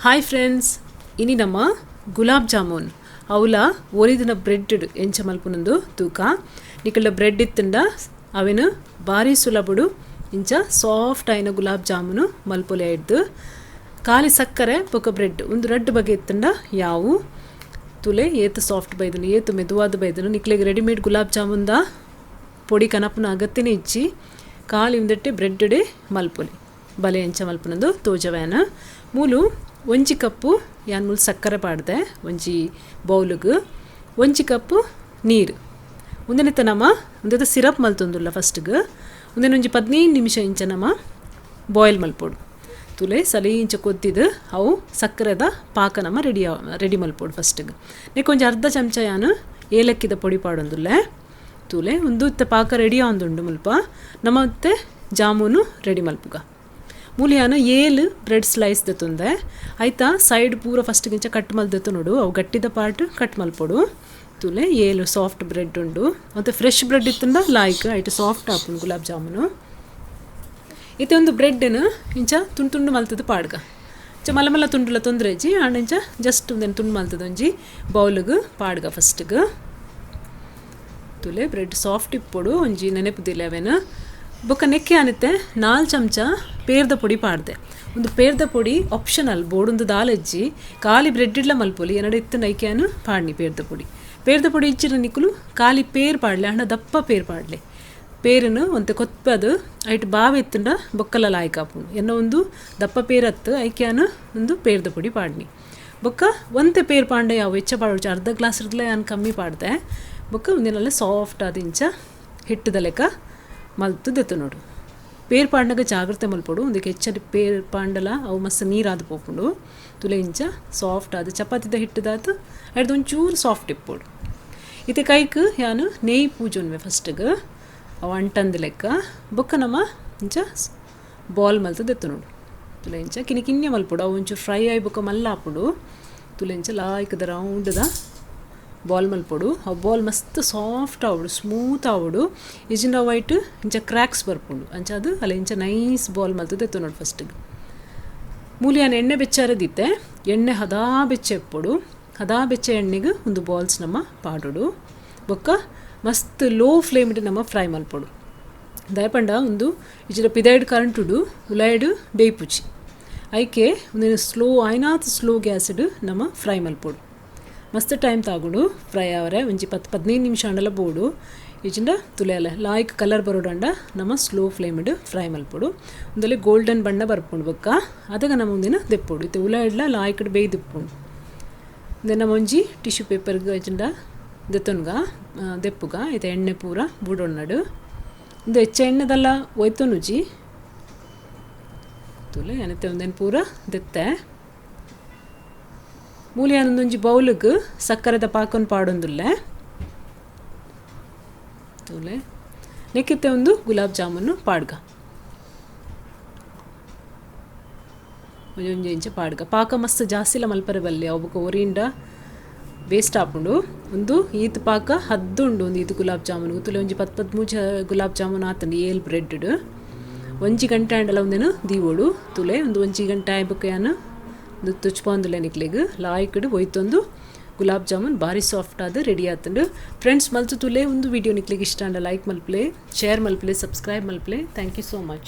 Hi friends, ಇನಿ ನಮ್ಮ ಗುಲಾಬ್ ಜಾಮೂನ್ ಅವಲ ಒರಿದಿನ bread ಎಂಚ ಮಲ್ಪುನಂದು ತೂಕ ನಿಕಲ್ಡ ಬ್ರೆಡ್ ಇತ್ತಂಡ ಅವೆನ ಬಾರಿ ಸುಲಭಡು ಇಂಚ ಸಾಫ್ಟ್ ಆಯಿನ ಗುಲಾಬ್ ಜಾಮೂನು ಮಲ್ಪೊಲೆ ಇಡ್ದು ಖಾಲಿ ಸಕ್ಕರೆ ಬೊಕ ಬ್ರೆಡ್ ಒಂದು ರಡ್ಡ್ ಬಗೆ ಇತ್ತಂಡ ಯಾವು ತುಲೆ ಏತು ಸಾಫ್ಟ್ ಬೈದನು ಏತು ಮೆದುವಾದ ಬೈದನು ನಿಕ್ಲೆಗ್ ರೆಡಿಮೇಡ್ ಗುಲಾಬ್ ಜಾಮೂನ್ದ ಪೊಡಿ ಕನಪುನ ಅಗತ್ಯನೇ ಇಚ್ಚಿ ಖಾಲಿ ಉಂದೆಟ್ಟೆ ಬ್ರೆಡ್ ಮಲ್ಪೊಲಿ ಬಲೆ ಎಂಚ ಮಲ್ಪುನಂದು ತೋಜವ್ಯಾನ ಮೂಲು ಒಂಜಿ ಕಪ್ಪು ಯಾನ್ ಮೂಲು ಸಕ್ಕರೆ ಪಾಡ್ದೆ ಒಂಜಿ ಬೌಲುಗು ಒಂಜಿ ಕಪ್ಪು ನೀರು ಉಂದೆನೆತ್ತ ನಮ ಉಂದೆತ ಸಿರಪ್ ಮಲ್ತೊಂದುಲ್ಲ ಫಸ್ಟ್ಗೆ ಉಂದೆನ ಒಂಜಿ 15 ನಿಮಿಷ ಇಂಚ ನಮ ಬಾಯ್ಲ್ ಮಲ್ಪೊಡು ತುಲೆ ಸಲಿ ಇಂಚ ಕೊದ್ದಿದ್ದು ಅವು ಸಕ್ಕರೆದ ಪಾಕ ನಮ ರೆಡಿ ರೆಡಿ ಮಲ್ಪೊಡು ಫಸ್ಟ್ಗೆ ನೆಕ್ ಒಂಜಿ ಅರ್ಧ ಚಮಚ ಯಾನು ಏಲಕ್ಕಿದ ಪೊಡಿ ಪಾಡೊಂದುಲ್ಲೆ ತುಲೆ ಒಂದು ಇತ್ತೆ ಪಾಕ ರೆಡಿ ಆವೊಂದುಂಡು ಮುಲ್ಪ ನಮ ಮತ್ತೆ ಜಾಮೂನು ರೆಡಿ ಮಲ್ಪುಗ ಮೂಲಿಯಾನ 7 ಬ್ರೆಡ್ ಸ್ಲೈಸ್ ದೆತ್ತೊಂದೆ ಆಯ್ತಾ ಸೈಡ್ ಪೂರ ಫಸ್ಟ್ ಗಿಂಚ ಕಟ್ ಮಲ್ದೆತ್ತು ನೋಡು ಅವು ಗಟ್ಟಿದ ಪಾರ್ಟ್ ಕಟ್ ಮಲ್ಪೊಡು ತುಲೆ 7 ಸಾಫ್ಟ್ ಬ್ರೆಡ್ ಉಂಡು ಮತ್ತು ಫ್ರೆಶ್ ಬ್ರೆಡ್ ಇತ್ತಂದ ಲಾಯ್ಕ್ ಐಟ್ ಸಾಫ್ಟ್ ಆಪುಂಡು ಗುಲಾಬ್ ಜಾಮೂನು ಇತ್ತೆ ಒಂದು ಬ್ರೆಡ್ನ ಇಂಚ ತುಂಡು ತುಂಡು ಮಲ್ತದ ಪಾಡ್ಗ ಇಂಚ ಮಲ್ಲ ಮಲ್ಲ ತುಂಡುಲ ತೊಂದರೆ ಇಜ್ಜಿ ಆಂಡ ಇಂಚ ಜಸ್ಟ್ ಒಂದೇನು ತುಂಡು ಮಲ್ತದ ಒಂಜಿ ಬೌಲ್ಗೆ ಪಾಡ್ಗ ಫಸ್ಟ್ಗೆ ತುಲೆ ಬ್ರೆಡ್ ಸಾಫ್ಟ್ ಇಪ್ಪೊಡು ಒಂಜಿ ನೆನಪುದಿಲ್ಲ ಅವೇನ ಬೊಕ್ಕ ನೆಕ್ಕೆ ಆನತ್ತೆ 4 ಚಮಚ ಪೇರ್ದ ಪೊಡಿ ಪಾಡ್ದೆ ಒಂದು ಪೇರ್ದ ಪೊಡಿ ಆಪ್ಷನಲ್ ಬೋಡೊಂದು ದಾಲಜ್ಜಿ ಖಾಲಿ ಬ್ರೆಡ್ ಇಡ್ಲ ಮಲ್ಪೊಲಿ ಎನ್ನಡ ಇತ್ತು ನೈಕ್ಯಾನು ಪಾಡ್ನಿ ಪೇರ್ದ ಪೊಡಿ ಪೇರ್ದ ಪೊಡಿ ಇಚ್ಚಿರ ನಿಕ್ಕುಲು ಖಾಲಿ ಪೇರ್ ಪಾಡ್ಲೆ ಅಂಡ ದಪ್ಪ ಪೇರ್ ಪಾಡ್ಲೆ ಪೇರನು ಒಂತೆ ಕೊತ್ಪದು ಐಟ್ ಬಾವೆ ಇತ್ತಂಡ ಬೊಕ್ಕಲ ಲಾಯ್ಕ ಆಪುಂಡು ಎನ್ನ ಒಂದು ದಪ್ಪ ಪೇರತ್ತು ಐಕ್ಯಾನು ಒಂದು ಪೇರ್ದ ಪೊಡಿ ಪಾಡ್ನಿ ಬೊಕ್ಕ ಒಂತೆ ಪೇರ್ ಪಾಂಡೆ ಯಾವ ಹೆಚ್ಚ ಪಾಡೋಚ ಅರ್ಧ ಗ್ಲಾಸ್ ಇರ್ದಲೇ ನಾನು ಕಮ್ಮಿ ಪಾಡ್ದೆ ಬೊಕ್ಕ ಒಂದಿನಲ್ಲ ಸಾಫ್ಟ್ ಆದ ಇಂಚ ಹಿಟ್ಟದ ಲೆಕ್ಕ ಮಲ್ತು ದೆತ್ತು ನೋಡು ಪೇರ್ ಪಾಂಡಗ ಜಾಗ್ರತೆ ಮಲ್ಪೊಡು ಒಂದಕ್ಕೆ ಹೆಚ್ಚರಿ ಪೇರ್ ಪಾಂಡಲ ಅವು ಮಸ್ತ್ ನೀರಾದ ಪೋಪುಂಡು ತುಲೆ ಇಂಚ ಸಾಫ್ಟ್ ಆದ ಚಪಾತಿದ ಹಿಟ್ಟದಾತು ಅಡ್ದು ಒಂಚೂರು ಸಾಫ್ಟ್ ಇಪ್ಪೊಡು ಇತ್ತೆ ಕೈಕ್ ಯಾನು ನೆಯ್ ಪೂಜೊನ್ವೆ ಫಸ್ಟ್ಗೆ ಅವು ಅಂಟಂದ ಲೆಕ್ಕ ಬೊಕ್ಕ ನಮ್ಮ ಇಂಚ ಬಾಲ್ ಮಲ್ತು ದೆತ್ತು ನೋಡು ತುಲೆ ಇಂಚ ಕಿನಿ ಕಿನ್ಯ ಮಲ್ಪೊಡು ಅವು ಒಂಚೂರು ಫ್ರೈ ಆಯಿ ಬೊಕ್ಕ ಮಲ್ಲ ಆಪುಂಡು ತುಲೆ ಇಂಚ ಲಾಯ್ಕದ ರೌಂಡ್ದ ಬಾಲ್ ಮಲ್ಪೊಡು ಆ ಬಾಲ್ ಮಸ್ತ್ ಸಾಫ್ಟ್ ಆವಡು ಸ್ಮೂತ್ ಆವಡು ಇಜಿಂಡ ವೈಟ್ ಇಂಚ ಕ್ರ್ಯಾಕ್ಸ್ ಬರ್ಪುಂಡು ಅಂಚ ಅದು ಅಲ್ಲ ಇಂಚ ನೈಸ್ ಬಾಲ್ ಮಲ್ತದೆ ನೋಡು ಫಸ್ಟಿಗೆ ಮೂಲಿಯಾನ ಎಣ್ಣೆ ಬೆಚ್ಚಾರದಿತ್ತೆ ಎಣ್ಣೆ ಹದಾ ಬೆಚ್ಚ ಎಪ್ಪೊಡು ಹದಾ ಬೆಚ್ಚ ಎಣ್ಣೆಗೆ ಒಂದು ಬಾಲ್ಸ್ ನಮ್ಮ ಪಾಡೋಡು ಬೊಕ್ಕ ಮಸ್ತ್ ಲೋ ಫ್ಲೇಮ್ ಇಟ್ಟು ನಮ್ಮ ಫ್ರೈ ಮಲ್ಪೊಡು ದಯಪಂಡ ಒಂದು ಇಜಿಡ ಪಿದೈಡ್ ಕರಂಟುಡು ಉಲೈಡು ಬೇಯ್ಪುಚಿ ಐಕೆ ಒಂದು ಸ್ಲೋ ಆಯ್ನಾತ್ ಸ್ಲೋ ಗ್ಯಾಸ್ಡ್ ನಮ್ಮ ಫ್ರೈ ಮಲ್ಪೊಡು ಮಸ್ತ್ ಟೈಮ್ ತಾಗುಡು ಫ್ರೈ ಅವರೆ ಒಂಜಿ 10-15 ನಿಮಿಷ ಅಂಡಲ ಬೋಡು ಇಜಿಂಡ ತುಲೆಯಲ್ಲ ಲಾಯ್ಕ್ ಕಲರ್ ಬರೋಡಂಡ ನಮ್ಮ ಸ್ಲೋ ಫ್ಲೇಮಿಡು ಫ್ರೈ ಮಲ್ಪೊಡು ಒಂದಲ್ಲಿ ಗೋಲ್ಡನ್ ಬಣ್ಣ ಬರ್ಪುಂಡು ಬೊಕ್ಕ ಅದಗ ನಮ್ಮ ಒಂದಿನ ದೆಪ್ಪೊಡು ಇತ್ತೆ ಉಲ ಇಡ್ಲ ಲಾಯ್ಕಡ್ ಬೇಯ್ದಿಪ್ಪುಂಡು ನಮ್ಮ ಒಂಜಿ ಟಿಶ್ಯೂ ಪೇಪರ್ಗೆ ಇಜಿಂಡ ದೆತ್ತೊನ್ಗ ದೆಪ್ಪುಗ ಇತ್ತೆ ಎಣ್ಣೆ ಪೂರ ಬುಡೊಣ್ಣಡು ಒಂದು ಹೆಚ್ಚ ಎಣ್ಣೆದಲ್ಲ ಒಯ್ತೊನುಜಿ ತುಲೆ ಅನತ್ತೆ ಒಂದೇನು ಪೂರ ದೆತ್ತೆ ಮೂಲಿಯಾನೊಂದೊಂಜಿ ಬೌಲುಗು ಸಕ್ಕರೆದ ಪಾಕನ್ ಪಾಡೊಂದುಲ್ಲೆ ತುಲೆ ನೆಕ್ಕಿತ್ತೆ ಒಂದು ಗುಲಾಬ್ ಜಾಮೂನು ಪಾಡ್ಗ ಒಂಜೊಂಜಿ ಇಂಚ ಪಾಡ್ಗ ಪಾಕ ಮಸ್ತ್ ಜಾಸ್ತಿಲ ಮಲ್ಪರೆ ಬಲ್ಲೆ ಅವು ಬೊಕ ಒರಿಂಡ ವೇಸ್ಟ್ ಆಪುಂಡು ಒಂದು ಈತ್ ಪಾಕ ಹದ್ದುಂಡು ಒಂದು ಈತ್ ಗುಲಾಬ್ ಜಾಮೂನು ತುಲೆ ಒಂಜಿ 10-13 ಗುಲಾಬ್ ಜಾಮೂನು ಆತಂಡು 7 ಬ್ರೆಡ್ ಒಂಜಿ ಗಂಟೆ ಆಂಡಲ ಒಂದೇನು ದೀವೋಡು ತುಲೆ ಒಂದು ಒಂಜಿ ಗಂಟೆ ಆಯ್ಬೊಕ ಯಾನು ತುಚ್ಪಾಂದುಲೆ ನಿಕ್ಲೆಗ್ ಲಾಯ್ಕಡ್ ಒಯ್ತೊಂದು ಗುಲಾಬ್ ಜಾಮೂನ್ ಬಾರಿ ಸಾಫ್ಟ್ ಆದ ರೆಡಿ ಆತಂಡು. ಫ್ರೆಂಡ್ಸ್ ಮಲ್ತು ತುಲೆ ಒಂದು ವಿಡಿಯೋ ನಿಕ್ಲೆಗ್ ಇಷ್ಟ ಅಂಡ ಲೈಕ್ ಮಲ್ಪ್ಲೆ, ಶೇರ್ ಮಲ್ಪ್ಲೆ, ಸಬ್ಸ್ಕ್ರೈಬ್ ಮಲ್ಪ್ಲೆ. Thank you so much.